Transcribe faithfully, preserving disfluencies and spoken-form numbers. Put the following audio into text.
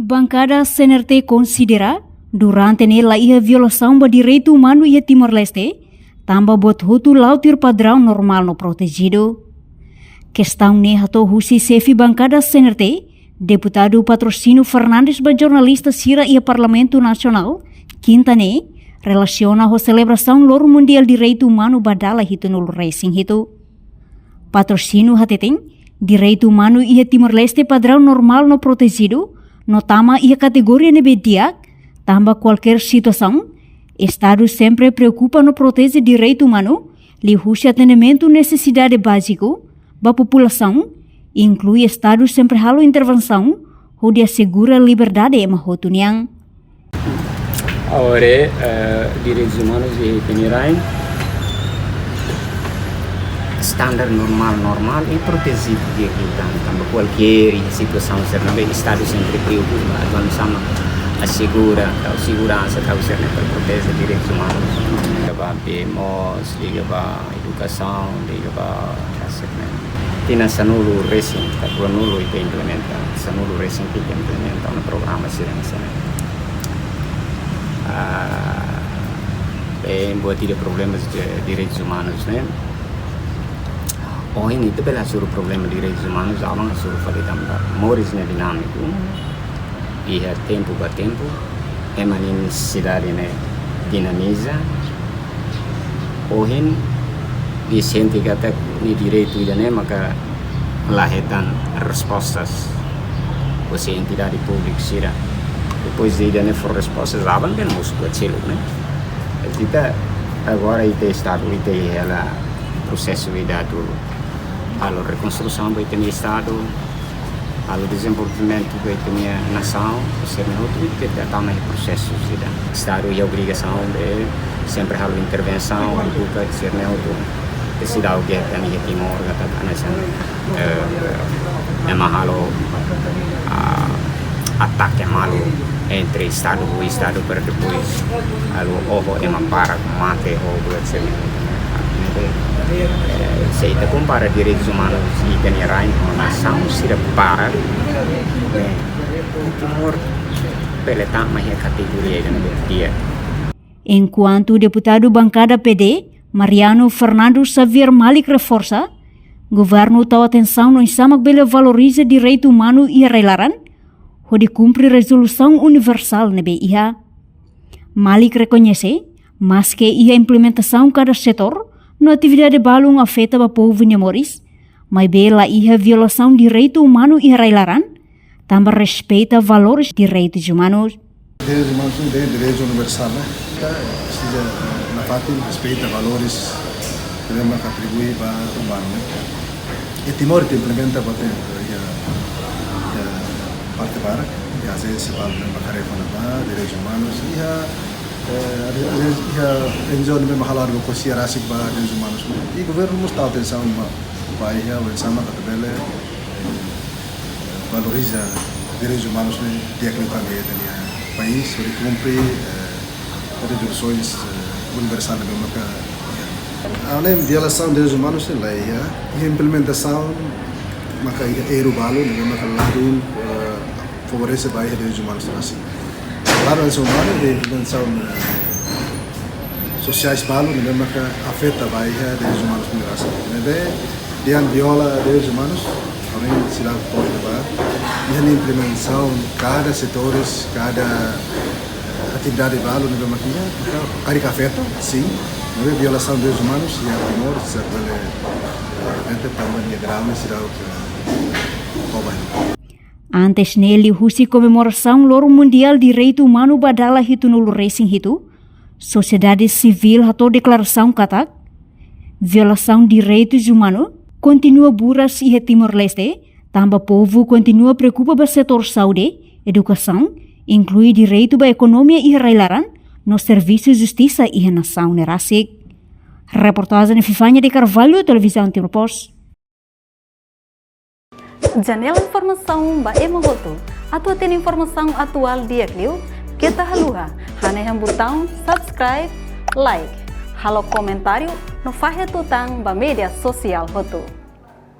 Bankada C N R T konsidera, durante ne'e la iha violasaun ba direitu umanu iha Timor-Leste, tanba buat hotu la'o tuir padraun normál no protejidu. Kestaun ne'e hato'o husi xefe bankada C N R T, Deputadu Patrocínio Fernandes ba jornalista sira iha Parlamentu Nasionál, kinta ne'e, relasiona ho selebrasaun Loron Mundiál Direitu Umanu ba dala hitunulu resin hitu. Patrocínio hateten, direitu umanu iha Timor-Leste padraun normál no protejidu, no tama iha kategoria ne'ebé di'ak, tanba kualkér situasaun, Estadu sempre preokupa no proteje direitu umanu, liuhusi atendimentu nesesidade báziku ba populasaun, inklui Estadu sempre halo intervensaun, hodi asegura liberdade ema hotu nian. Agora, eh, direitus umanus iha ita-nia rain, standar normál, normál i protejidu di'ak liután. Tanba kualkér situasaun sira ne'ebé Estadu sempre preokupa, atu hanesan asegura, tau seguransa, tau sira-ne'e para proteje direitus umanus. Liga ba bee moos, liga ba edukasaun, liga ba asemen. Tinan sanulu resin, ka ruanulu ita implementa, sanulu resin ita implementa ona programa sira hanesan ne'e. Ah, eh, buat ida problema de direitus umanus ne'e. Ohin ita bele hasoru problema direitus umanus, aban hasoru fali tanba moris ne'e dinámiku. Iha tempu ba tempu, ema nia nesesidade ne'e dinamiza. Ohin, nia sente katak nia direitu ida-ne'e maka la hetan respostas husi entidade públiku sira. Depois de ida-ne'e fó respostas, aban dehan mosu buat seluk ne'e. Ita agora ita Estadu, ita hela prosesu ida atu halo rekonstrusaun ba ita-nia Estadu, halo dezenvolvimentu ba ita-nia nasaun, sira-ne'e hotu ita tama iha prosesu sira. Estadu iha obrigasaun de sempre halo intervensaun, eduka sira-ne'e hotu. Ita seidauk dehan iha Timor katak hanesan, eh, ema halo, ah, atake malu entre Estadu ho Estadu, para depois halo oho ema barak mate ho buat sira-ne'e. Eh, se ita kompara direitus umanus iha ita-nia rain ho nasaun sira barak, eh, Timor bele tama iha kategoria ida-ne'ebé di'ak. Enkuantu deputadu bankada P D, Mariano Fernando Xavier Malik reforsa, governu tau atensaun no oinsá mak bele valoriza direitu umanu iha rai-laran, hodi kumpre rezolusaun universál ne'ebé iha. Malik rekoñese, maske iha implementasaun kada setór, no atividade balun afeta ba povu nia moris, maibé la iha violasaun direitu umanu iha rai-laran, tanba respeita valores direitus umanus. Direitus umanus ne'e direitu universál, ne'e. Ita presiza, eh, nafatin respeita valores ne'ebé mak atribui ba umanu, ne'e. I Timor ita implementa ba te, iha, iha parte barak, iha ajénsia barak ne'ebé mak haree kona-ba direitus umanus, iha, eh, ajénsia, iha N G O ne'ebé mak halo advokasia rasik ba direitus umanus, ne'e. I governu mós tau atensaun ba, ba iha, oinsá mak atu bele, eh, valoriza direitus umanus ne'e di'ak liután iha ita-nia país, hodi kumpre, eh, rezolusoens, eh, universál ne'ebé maka, eh, além violasaun direitus umanus ne'e la iha, iha implementasaun maka iha erru balu ne'ebé maka ladún, eh, favorese ba iha direitus umanus rasik. Ladún hanesan umanu iha implementasaun, eh, sosiais balu ne'ebé maka afeta ba iha direitus umanus ne'e rasik. Ne'ebé dehan viola direitus umanus, porém seidauk pode ba iha nia implementasaun kada setores, kada, eh, atividade balu ne'ebé mak iha, maka karik afeta, sin. Ne'ebé violasaun direitus umanus iha Timor, se bele, eh, ente tanba nia grau ne'e seidauk, eh, oba. Antes ne'e liuhusi komemorasaun Loron Mundiál Direitu Umanu ba dala hitunulu resin hitu, sosiedade sivíl hato'o deklarasaun katak violasaun direitus umanu kontinua buras iha Timor-Leste, tanba povu kontinua preokupa ba setór saúde, edukasaun, inklui direitu ba ekonomia iha rai-laran, no servisu justisa iha nasaun ne'e rasik. Reportajen Vivania de Carvalho, Televizaun Timor Post. Janela informasaun ba ema hotu. Atu hatene informasaun atuál di'ak liu, keta haluha hanehan butaun subscribe, like, halo komentáriu no fahe tutan ba média sosiál hotu.